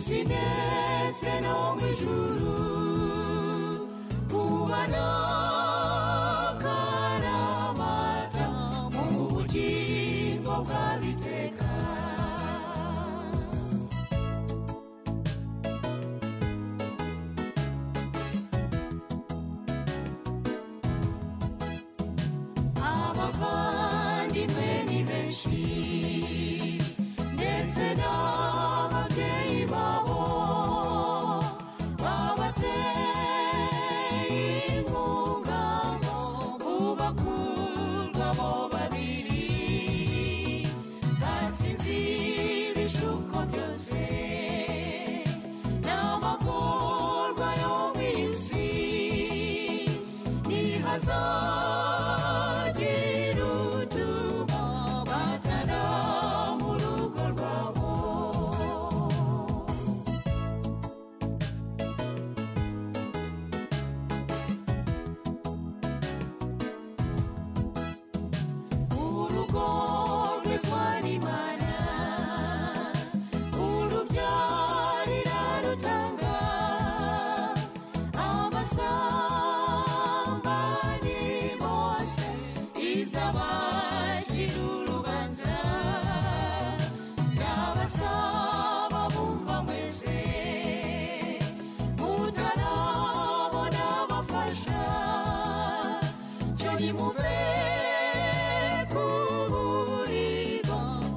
isi ndetse no mu ijuru kubana karamata mu bugingo bw'abiteka. Abavandimwe ni benshi ndetse n'ababyeyi babo babateye inkunga ngo bubake abo babiri batsinze ibishuko byose n'amagorwa yo mu isi ntihazagira utuma batana mu rugo rwabo. Urugo rwezwa n'Imana urubyarira rutanga abasambani bose izabacira urubanza. Ndabasaba bumva mwese mutarabona abafasha cyo nimuve ku buriri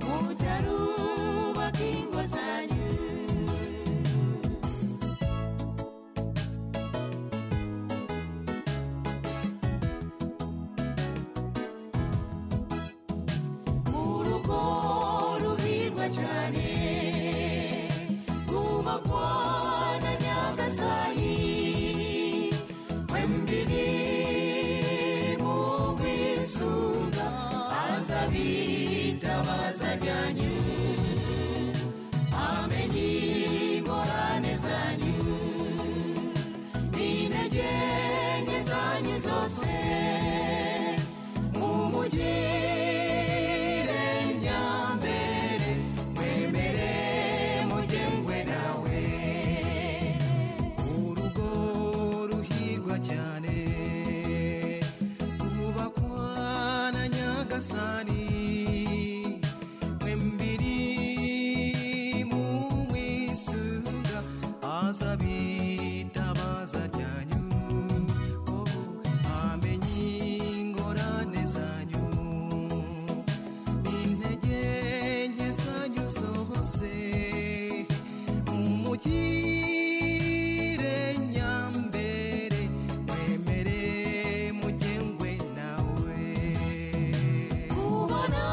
mutarubaka ingo zanyu. Urugo ruhirwa cyane rwubakwa na Nyagasani mwembi mu mwisunga azabitabaza ryanyu amenye ingorane zanyu n'intege nke zanyu zose mumugire nyambere mwemere mugengwe nawe. Urugo ruhirwa cyane rwubakwa na Nyagasani mwembiri mu mwisunga azabitabaza ryanyu amenye ingorane zanyu n'intege nke zanyu zose mumugire nyambere mwemere mugengwe nawe. Kubana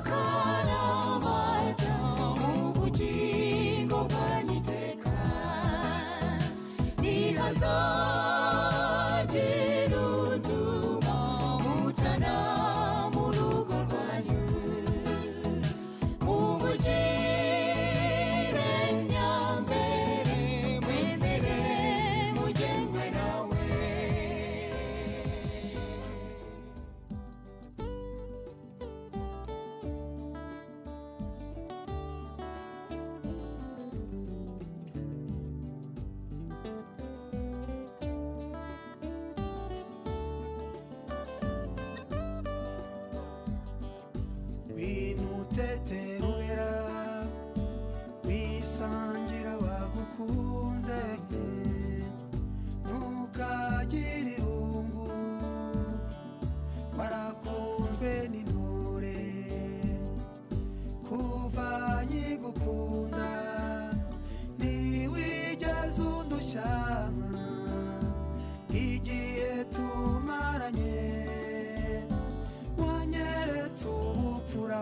karamata mu bugingo bwanyu iteka ntihazagira utuma mutana mu rugo rwanyu mumugire nyambere mwemere mugengwe nawe. Winuteterubera wisangira wagukunze ntukagira irungu warakunzwe n'intore kuva nkigukunda ntiwigeze undushya igihe tumaranye wanyeretse ubupfura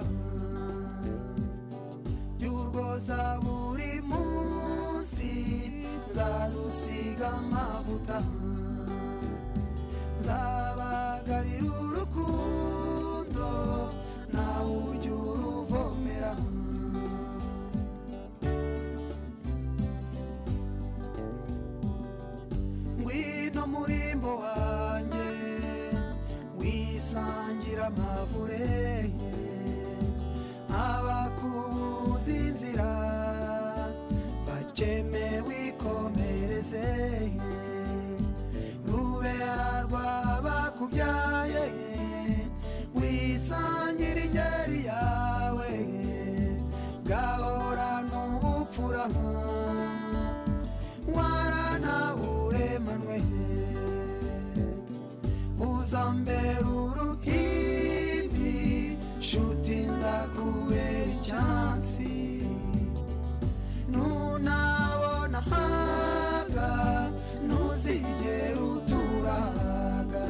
by'urwoza buri munsi nzarusiga amavuta nzabagarira urukundo nawe ujya uruvomera. Ngwino murimbo wanjye wisangira amavure abakubuza inzira. rwose rubera rwabakubyaye wisangira ingeri yawe gahora n'ubupfura waranaburemanwe uzambera uruhimbi nshuti nzakubera icyansi nunabona haga ntuzigera uturaga.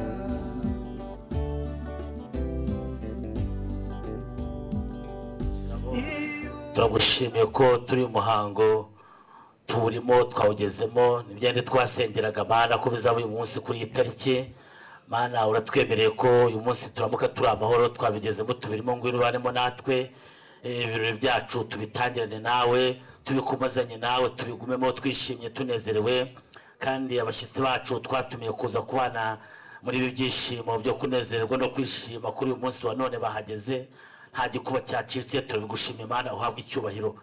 Turagushimiye ko turi umuhango tuwurimo twawugezemo n'ibyandi twasengeraga Mana ko bizaba uyu munsi kuri iyi tariki. Mana uratwemereye ko uyu munsi turamuka turi amahoro twabigezemo tubirimo ngwino ubanemo natwe ibirori byacu tubitangirane nawe tubikomazanye nawe tubigumemo twishimye tunezerewe. Kandi abashyitsi bacu twatumiye kuza kubana muri ibi byishimo byo kunezererwa no kwishima kuri uyu munsi wa none bahageze nta gikuba cyacitse. Turabigushima Imana uhabwa icyubahiro.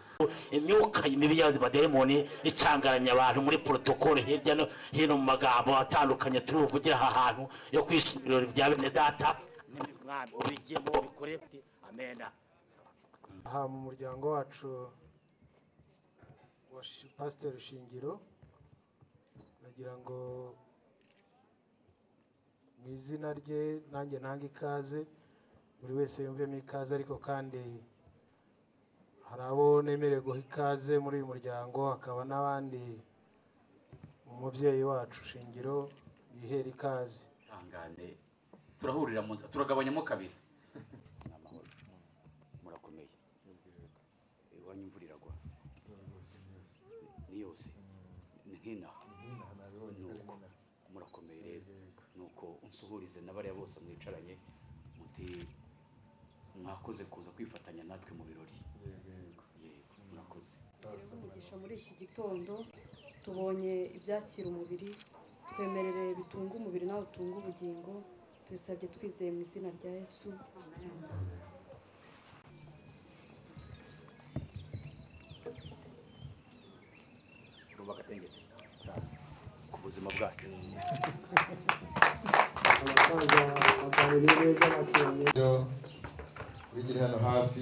Imyuka mibi y'abadayimoni icangaranya abantu muri protocole hirya no hino mu magambo atandukanye turi buvugire aha hantu yo kwishimira ibirori bya bene data mwami ubigiyemo bikore. Amen. Aha mu muryango wacu wa Pasiteri Shingiro nagira ngo mu izina rye nanjye ntange ikaze buri wese yumvemo ikaze, ariko kandi hari abo nemerewe guha ikaze muri uyu muryango hakaba n'abandi umubyeyi wacu Shingiro yihera ikaze. Ihangane turahurira mu nzira turagabanyamo kabiri. Amahoro murakomeye iwanyu imvura iragwa ni yose ni nk'inaha murakomeye rero nuko unsuhurize na bariya bose mwicaranye muti mwakoze kuza kwifatanya natwe mu birori. Yego murakoze. Umugisha muri iki gitondo tubonye ibyakira umubiri twemerere bitunga umubiri nawe utunga ubugingo tubisabye twizeye mu izina rya Yesu. Ruba gatengetse ku buzima bwacu. Abasaza baganiriye neza bakiranye bigire hano hafi.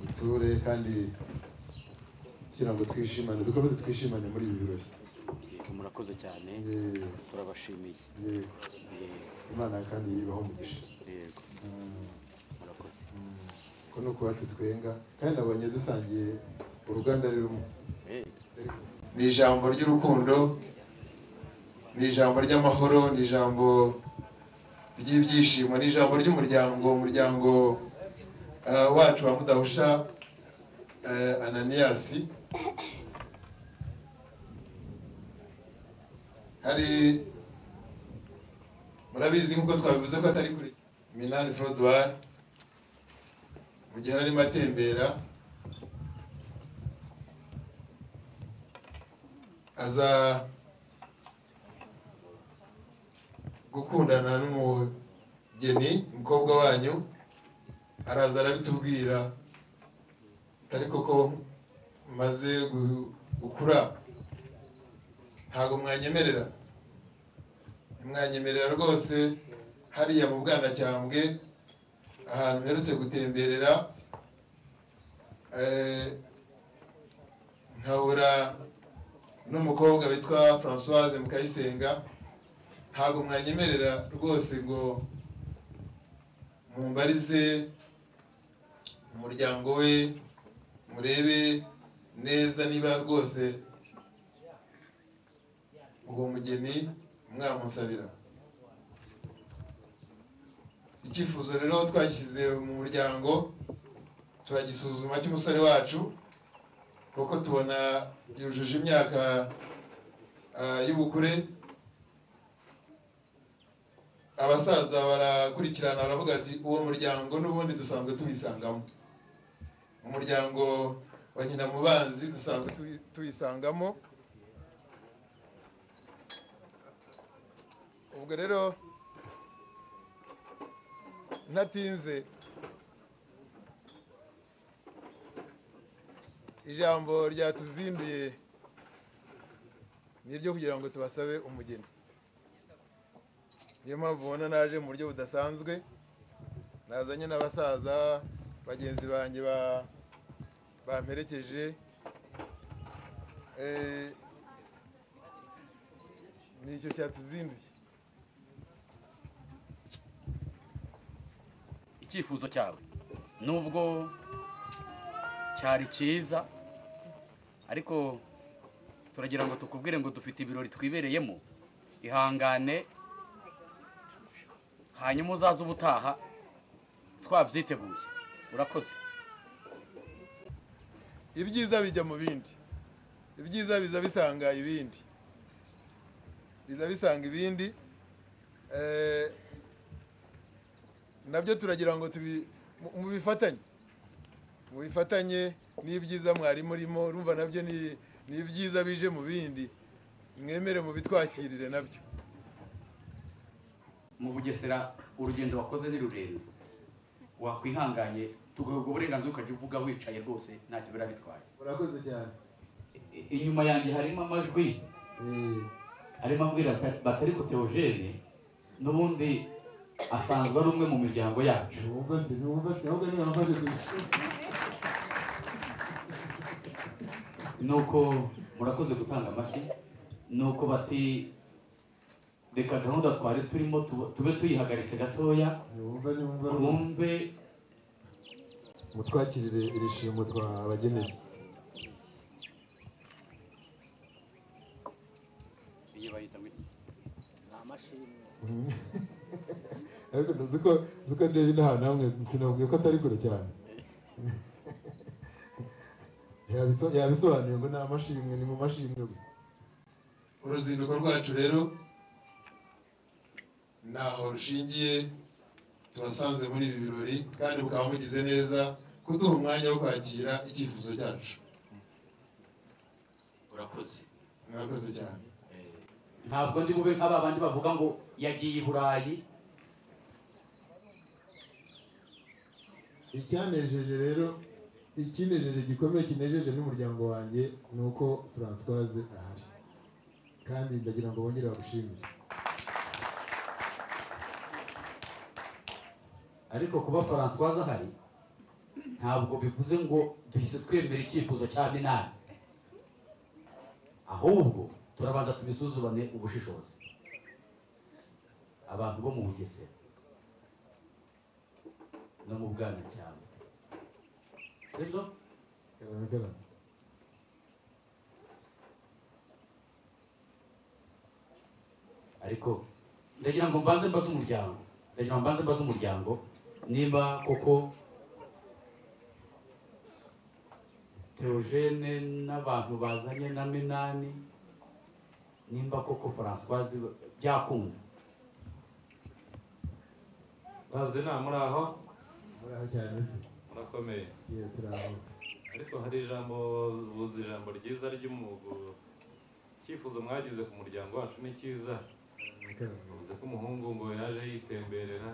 Muture kandi kugira ngo twishimane dukomeze twishimane muri ibi birori. Yego murakoze cyane turabashimiye. Yego Imana kandi ibaho umugisha. Yego murakoze. Ko nuko wacu twenga kandi nabonye dusangiye uruganda rumwe. Ni ijambo ry'urukundo, ni ijambo ry'amahoro, ni ijambo ry'ibyishimo, ni ijambo ry'umuryango, umuryango wacu wa Mudahusha Ananias. Hari murabizi nkuko twabivuze ko atari kuri Minani Frodouard mu gihe arimo atembera aza gukundana n'umugeni umukobwa wanyu araza arabitubwira ariko ko maze gukura ntago mwanyemerera mwanyemerera rwose. Hariya mu Bwanacyambwe ahantu mperutse gutemberera nkahura n'umukobwa witwa Françoise Mukayisenga ntago mwanyemerera rwose ngo mumbarize umuryango we murebe neza niba rwose uwo mugeni mwamusabira. Icyifuzo rero twashyize mu muryango turagisuzuma cy'umusore wacu kuko tubona yujuje imyaka y'ubukure. Abasaza barakurikirana baravuga ati uwo muryango n'ubundi dusanzwe tubisangamo, umuryango wa Nyinamubanzi dusanzwe tubisangamo. Ubwo rero ntatinze Ijambo ryatuzinduye ni iryo kugira ngo tubasabe umugeni. Niyo mpamvu ubona naje mu buryo budasanzwe, nazanye n'abasaza bagenzi banjye bamperekeje. Nicyo cyatuzinduye. Icyifuzo cyawe nubwo cyari cyiza, ariko turagira ngo tukubwire ngo dufite ibirori twibereyemo, ihangane hanyuma uzaze ubutaha twabyiteguye. Urakoze. Ibyiza bijya mu bindi, ibyiza biza bisanga ibindi, biza bisanga ibindi. Nabyo turagira ngo mubifatanye, mubifatanye n'ibyiza mwari murimo. Urumva nabyo ni ibyiza bije mu bindi, mwemere mubitwakirire nabyo. Mu Bugesera urugendo wakoze ni rurerure, wakwihanganye tugahabwa uburenganzira ukajya uvuga wicaye rwose ntacyo birabitwaye. Urakoze cyane. Inyuma yanjye harimo amajwi arimo ambwira batari ko Theogene n'ubundi asanzwe ari umwe mu miryango yacu. Nuko murakoze gutanga amashyi. Nuko bati reka gahunda twari turimo tube tuyihagaritse gatoya, twumve mutwakirire iri shimwe twabageneye. Iyi bayita ngo iki? Ariko nzi ko ndeba inaha namwe sinabwiye ko atari kure cyane. Yabisobanuye ngo ni amashimwe, ni mu mashimwe gusa. Uruzinduko rwacu rero ntaho rushingiye, tubasanze muri ibi birori kandi mukaba mugize neza kuduha umwanya wo kwakira icyifuzo cyacu. Urakoze. Murakoze cyane. Ntabwo ndi bube nk'aba bandi bavuga ngo yagiye i Burayi. Icyanejeje rero, ikinejeje gikomeye kinejeje n'umuryango wanjye ni uko Françoise ahari, kandi ndagira ngo bongere bagushimire. Ariko kuba Françoise ahari ntabwo bivuze ngo duhise twemera icyifuzo cya Minani, ahubwo turabanza tubisuzumane ubushishozi. Abantu bo mu Bugesera no mu Bwanacyambwe, sibyo? Ariko ndagira ngo mbanze mbaze umuryango, ndagira ngo mbanze mbaze umuryango niba koko Theogene n'abantu bazanye na Minani, nimba koko Françoise byakunda. Bazi nta muri aho? Muri aho cyane se. Murakomeye. Yego turaho. Ariko hari ijambo buzi, ijambo ryiza ry'umugo. Icyifuzo mwagize ku muryango wacu ni cyiza. Uvuze ko umuhungu ngo yaje yitemberera,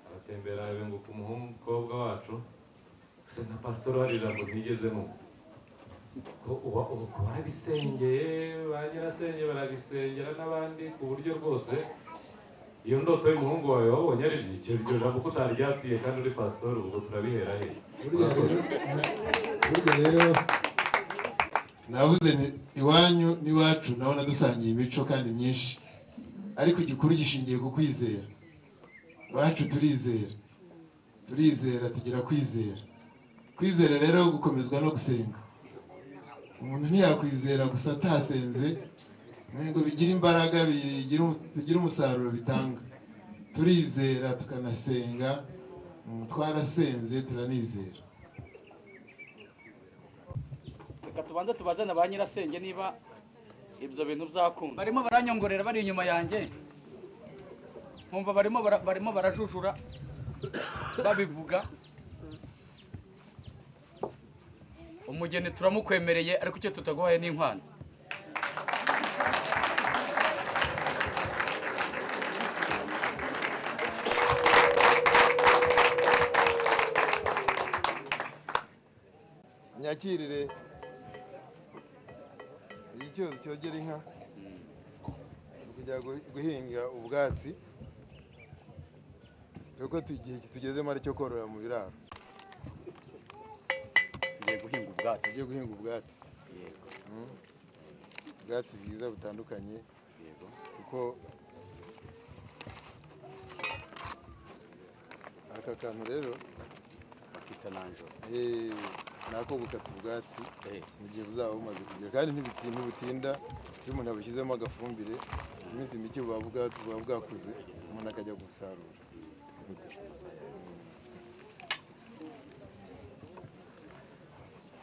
aratembera abenguka umukobwa wacu. Gusa na pastor hari ijambo ntigezemo ko barabisengeye, ba nyirasenge barabisengera n'abandi ku buryo rwose iyo ndoto y'umuhungu wawe wabonye ari byo. Iryo jambo ko utaryatuye kandi uri pastor, ubwo turabihera he? Burya rero navuze iwanyu n'iwacu nabona dusangiye imico kandi myinshi, ariko igikuru gishingiye ku kwizera. Iwacu turizera, turizera, tugira kwizera. Kwizera rero gukomezwa no gusenga. Umuntu ntiyakwizera gusa atasenze ngo bigire imbaraga, bigire umusaruro bitanga. Turizera tukanasenga, twarasenze turanizera. Reka tubanze tubazane ba nyirasenge niba ibyo bintu byakunda. Barimo baranyongorera bari inyuma yanjye, nkumva barimo barajujura babivuga. Umugeni turamukwemereye, ariko icyo tutaguhaye ni inkwano. Mwakirire icyozo cyogera inka kujya guhinga ubwatsi, kuko igihe tugezemo ari cyo korora mu biraro. Tugiye guhinga ubwatsi. Tugiye guhinga ubwatsi. Yego. Ubwatsi bwiza butandukanye. Yego. Kuko aka kantu rero bakita nanjoro. Nako gukata ubwatsi mu gihe buzaba bumaze kugera, kandi ntibutinda. Iyo umuntu abushyizemo agafumbire, iminsi mike buba bwakuze, umuntu akajya gusarura.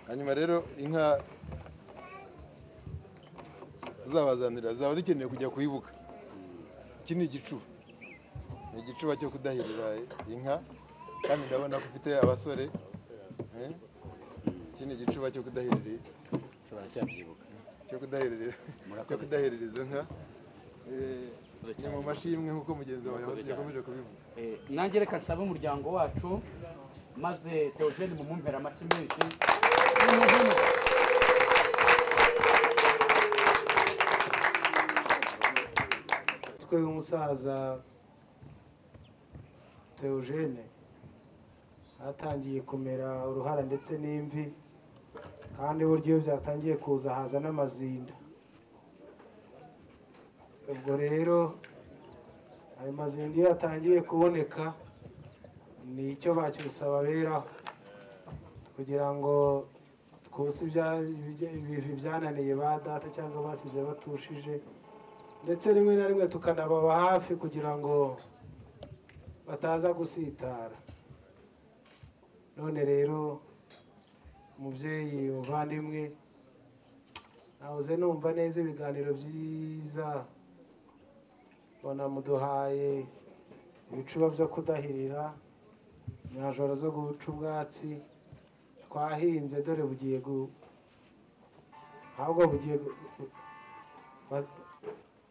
Hanyuma rero inka tuzabazanira zaba zikeneye kujya kuyibuka. Iki ni igicuba, ni igicuba cyo kudahirira inka, kandi ndabona ko ufite abasore. Iki ni igicuba cyo kudahirira, cyo kudahirira izo nka. Ni mu mashimwe nk'uko mugenzi wawe yakomeje kubivuga. Nanjye reka nsabe umuryango wacu, maze Theogene mumumpera amashyi menshi. Twe umusaza Theogene atangiye kumera uruhara ndetse n'imvi, kandi buryo iyo byatangiye kuza haza n'amazinda. Ubwo rero ayo mazinda iyo atangiye kuboneka ni icyo bacyusa baberaho, kugira ngo twose ibivi byananiye ba data cyangwa basize batushije, ndetse rimwe na rimwe tukanababa hafi kugira ngo bataza gusitara. None rero umubyeyi muvandimwe, nahoze numva neza ibiganiro byiza, mbona muduhaye ibicuba byo kudahirira, inajoro zo guca ubwatsi twahinze, dore bugiye ahubwo bugiye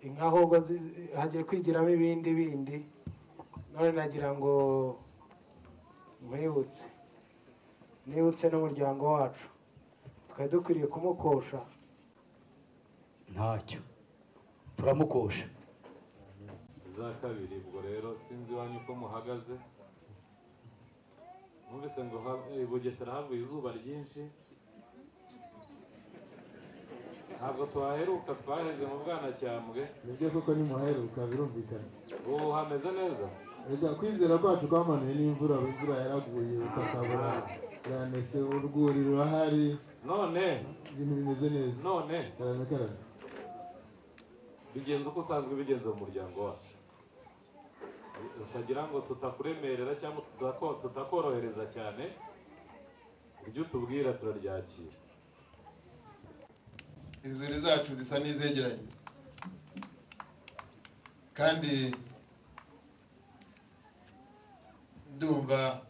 inka ahubwo hagiye kwigiramo ibindi bindi. None nagira ngo nkwibutse, nibutse n'umuryango wacu, twari dukwiriye kumukosha. Ntacyo turamukosha. Za kabiri ubwo rero sinzi iwanyu uko muhagaze, numvise ngo Bugesera havuye izuba ryinshi, ntabwo twaheruka, twaheze mu Bwanacyambwe. Nibyo koko nimuhaheruka birumvikana. Ubu hameze neza. Reka kwizera kwacu kwamanuye n'imvura, imvura yaraguye, ubutaka buranese, urwuri rurahari, none ibintu bimeze neza. None karame karame bigenza uko usanzwe bigenza mu muryango wacu, utagira ngo tutakuremerera cyangwa tutakorohereza cyane, ibyo utubwira turaryakira. Inzuri zacu zisa n'izegeranye, kandi ndumva